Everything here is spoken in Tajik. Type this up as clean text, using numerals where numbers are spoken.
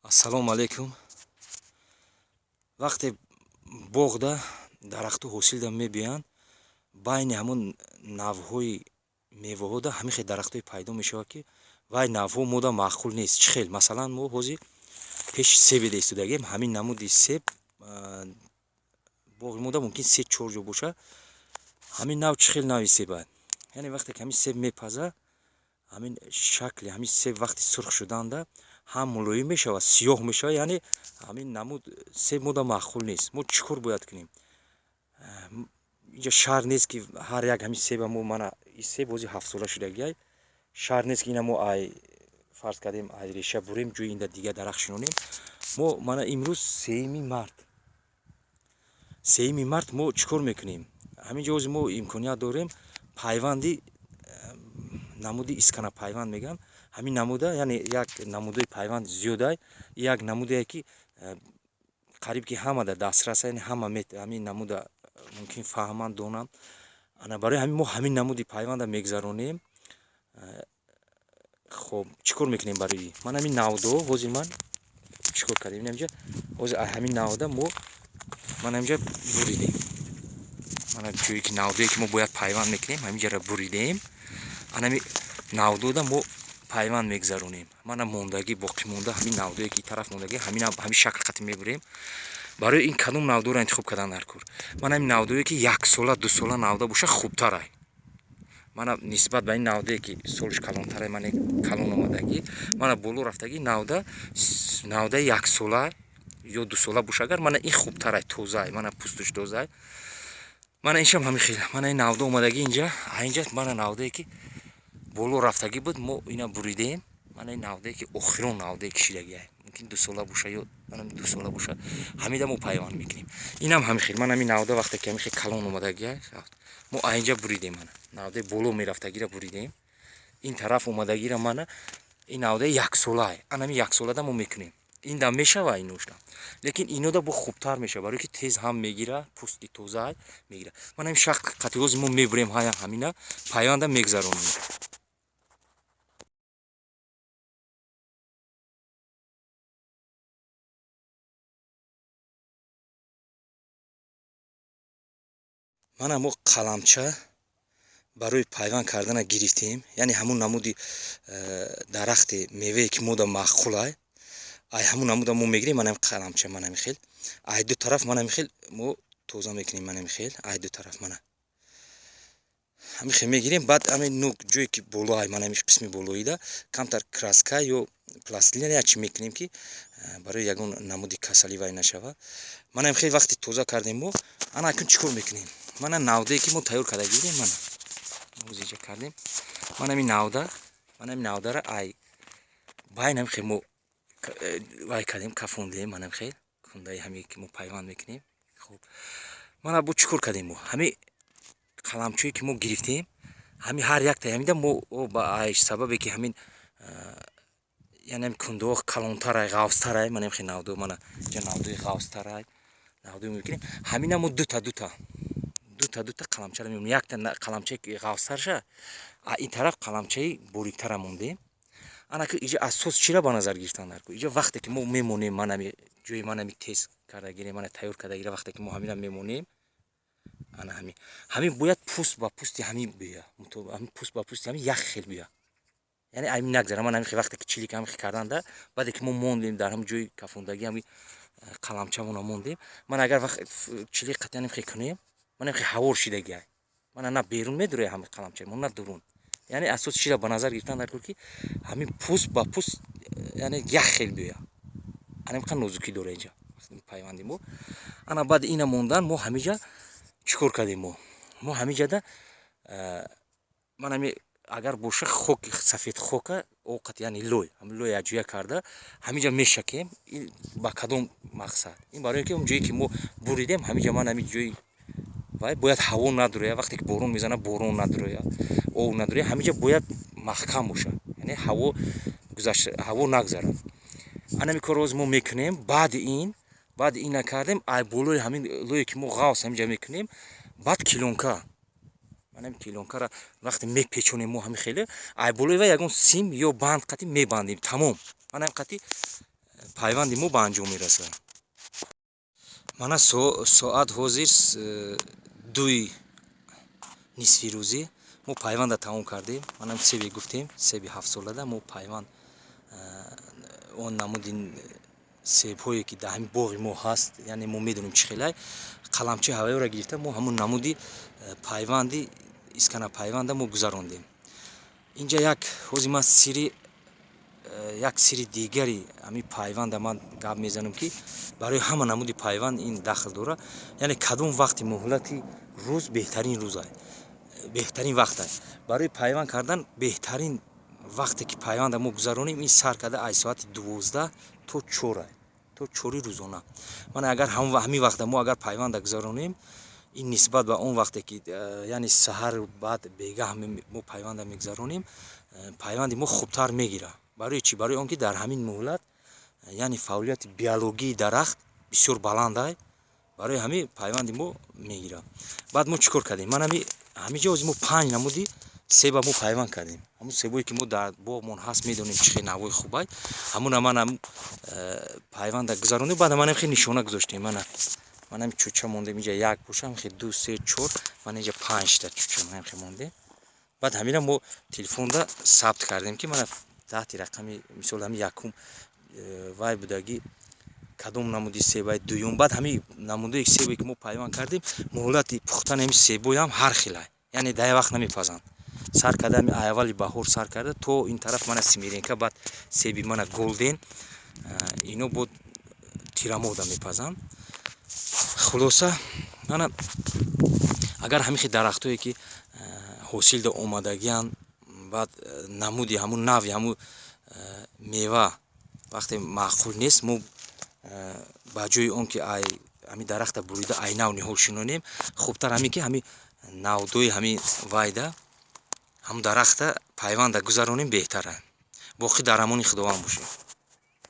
Ассалому алайкум. Вақте боғда дарахту ҳосилда мебиёянд, байни ҳамон навъҳои меваҳода ҳамин хел дарахтҳое пайдо мешавад, ки вай навъҳо мода маъқул нест. Чӣ хел? Масалан, мо ҳозир пеши себеда истодагем. Ҳамин намуди себ боғи мода мумкин се чор ҷо бошад. Ҳамин нав чӣ хел нави себад? Яъне вақте ки ҳамин себ мепазад, ҳамин шакли ҳамин себ вақти сурх шуданда ҳам мулоим мешавад, сиёҳ мешавад. Яъне ҳамин намуд себ мода маъқул нест. Мо чӣ кор бояд кунем? Инҷа шарт нест, ки ҳар як ҳамин себа мо, мана ин себ ҳозир 7-сола шудагиай, шарт нест, ки ина мо ай, фарз кардем, ай реша бурем, ҷои инда дигар дарахт шинонем. Мо мана имрӯз 3 март, 3 март мо чӣ кор мекунем? Ҳамин ҷо ҳозир мо имконият дорем пайванди намуди искана пайванд мегӯянд. Ҳамин намуда, яъне як намудои пайванд зиёдай, як намудае, ки қариб ки ҳама дар дастрас, яъне ҳама ҳамин намуда мумкин фаҳманд, донанд. Ана барои ҳамин мо ҳамин намуди пайванда мегузаронем. Хоб, чӣ кор мекунем? Барои ман ҳамин навдо ҳозир ман чӣ кор кардем? Инҷа ҳозир ҳамин навда мо ман ҳаминҷа буридем. Мана ҷое ки навдое ки мо бояд пайванд мекунем, ҳаминҷаро буридем. Анами навдода мо пайванд мегузаронем. Мана мондагӣ, боқӣ монда, ҳамин навдое ки тараф мондагӣ, ҳамин шакл қати мебурем. Барои ин кадом навдоро интихоб кардан дар кор? Мана ҳамин навдое ки яксола, дусола навда боша, хубтарай. Мана нисбат ба ин навдае, ки солш калонтарай, мана калон омадагӣ, мана боло рафтагӣ навда, навдаи яксола ё дусола боша агар, мана ин хубтарай, тозаай, мана пӯстуш тозаай. Мана иншам ҳамин хел. Мана ин навда омадагӣ инҷа, инҷа мана навдае, ки боло рафтагӣ буд, мо ина буридем. Мана ин навдае, ки охирон навдае кишидагиай, мумкин дусола боша ё дусола боша, ҳамида мо пайванд мекунем. Инам ҳамин хел. Мана ҳамин навда вақте ки ҳамин хел калон омадагиай, мо аинҷа буридем. Мана навдаи боло мерафтагиро буридем, ин тараф омадагиро. Мана ин навдаи яксолаай, анами яксолада мо мекунем. Ин дам мешава, иношда, лекин инода бо хубтар мешава, барое ки тез ҳам мегира, пӯсти тозаай мегира. Мана ҳамин шакл қатиҳози мо мебурем, ҳая ҳамина пайванда мегузаронем. Мана мо қаламча барои пайванд кардана гирифтем. Яъне ҳамун намуди дарахти мевае, ки мода маъқулай, ай ҳамун намуда мо мегирем. Манам қаламча, манами хел ай ду тараф, манами хел мо тоза мекунем, манами хел ай ду тараф, мана ҳамин хел мегирем. Баъд ҳамин нук ҷое ки болоай, манами қисми болоида камтар краска ё пластилин я чӣ мекунем, ки барои ягон намуди касалӣ вай нашава. Манам хел вақти тоза кардем мо, ана акнун чӣ кор мекунем? Мана навдае, ки мо тайёр карда гирем, мана озиҷа кардем. Манами навда, манами навдара ай байна хел мо вай кардем, кафондем. Манам хел кундаи ҳаме, ки мо пайванд мекунем. Хуб, мана бо чӣ кор кардем мо? Ҳами қаламчое, ки мо гирифтем, ҳами ҳар якта ҳамида мо ба ай сабабе, ки ҳамин, яъне ҳами кундаҳо калонтарай, ғафзтарай, манам хел навдо, мана ҷа навдои ғафзтарай, навдои мекунем. Ҳамина мо дута дута, дута дута қаламчаро мемонем. Якта қаламчаи ғафзтарша, а ин тараф қаламчаи бориктара мондем. Ана ки иҷа асос чира ба назар гирифтан дар иҷа? Вақте ки мо мемонем, манами ҷои манами тез карда гирем, мана тайёр карда гира, вақте ки мо ҳамина мемонем, ана ҳамин бояд пӯст ба пӯсти ҳамин бия, ҳамин пӯст ба пӯсти ҳамин як хел бия, яъне ҳамин нагзара. Ман ҳамин вақте ки чилик ҳамин карданда, баъде ки мо мондем, дар ҳамин ҷои кафондагӣ ҳамин қаламчамона мондем. Ман агар вақт чилик қатъиян ҳамин кунем, ман ҳамин ҳавор шидагиай, мана на берун медурем ҳамин қаламча мо, на дурун. Яъне асос чира ба назар гирифтан дар кор, ки ҳамин пӯст ба пӯст, яъне як хел биёя. Ана ҳамин нозукӣ дора инҷа пайванди мо. Ана баъди ина мондан мо ҳамиҷа чӣ кор кардем? Мо ҳамиҷада ман ҳами агар боша хок, сафед хока оқат, яъне лой, ҳамин лой аҷоя карда ҳамиҷа мешакем. Ин ба кадом мақсад? Ин барое ки он ҷое, ки мо буридем, ҳамиҷа ман ҳамин ҷои вай бояд ҳаво надуроя. Вақте ки борон мезана, борон надуроя, об надуроя, ҳамиҷа бояд маҳкам бошад, яъне ҳаво гузашта, ҳаво нагзарад. Анами корро ҳозир мо мекунем. Баъди ин накардем, ай болои ҳамин лое, ки мо ғавс ҳамиҷа мекунем, баъд клёнка, манами клёнкара вақте мепечонем мо ҳамин хеле, ай болои вай ягон сим ё банд қати мебандем, тамом. Манами қати. Пайванди мо ба анҷом мерасад. Мана, соат ҳозир 2-и нисфирӯзӣ. Мо пайванда тамом кардем. Манам себе гуфтем, себи ҳафтсолада мо пайванд, он намуди себҳое, ки дар ҳамин боғи мо ҳаст, яъне мо медонем, чӣ хелай қаламчаи ҳавоиро гирифта, мо ҳамун намуди пайванди искана пайванда мо гузарондем. Инҷа як ҳозир ман сири, як сири дигари ҳамин пайванда ман гап мезанам, ки барои ҳама намуди пайванд ин дахл дорад. Яъне кадом вақти муҳлати рӯз беҳтарин рӯзай, беҳтарин вақтай барои пайванд кардан? Беҳтарин вақте, ки пайванда мо гузаронем, ин сар карда аз соати 12 то 4-ай, то 4-и рӯзона. Мана, агар ҳамин вақта мо агар пайванда гузаронем, ин нисбат ба он вақте, ки яъне саҳар, баъд бегаҳ мо пайванда мегузаронем, пайванди мо хубтар мегирад. Барои чӣ? Барои он ки дар ҳамин муҳлат, яъне фаъолияти биологии дарахт бисёр баландай. Барои ҳамин пайванди мо мегирад. Баъд мо чӣ кор кардем? Ман ҳамин ҷо ҳозир мо панҷ намуди себа мо пайванд кардем. Ҳамун себое, ки мо дар боғмон ҳаст, медонем, чӣ хел навъои хубай. Ҳамуна ман пайванда гузарондем. Баъд ман хел нишона гузоштем. Мана, ман ҳами чӯча мондем. Инҷа як боша, хел ду, се, чор, ман инҷа панҷта чӯча ман хел мондем. Баъд ҳамина мо телефонда сабт кардем, ки мана, таҳти рақами, мисол, ҳами якум вай будагӣ, кадом намуди себай, дуюм. Баъд ҳамин намудои себе, ки мо пайванд кардем, муҳлати пухтани ҳами себоям ҳар хелай, яъне дар як вақт намепазанд. Сар карда ҳами аввали баҳор сар карда то ин тараф, мана, Семеренко, баъд себи, мана, Голден, ино бо тирамоҳда мепазанд. Хулоса, мана, агар ҳамин хел дарахтое, ки ҳосилда омадагианд, баъд намуди ҳамун нави ҳамун мева вақте маъқул нест, мо ба ҷои он ки ай ҳамин дарахта бурида, ай нав ниҳол шинонем, хубтар ҳамин, ки ҳамин навдои ҳамин вайда, ҳамун дарахта пайванда гузаронем, беҳтара. Боқӣ дар амони Худованд бошед.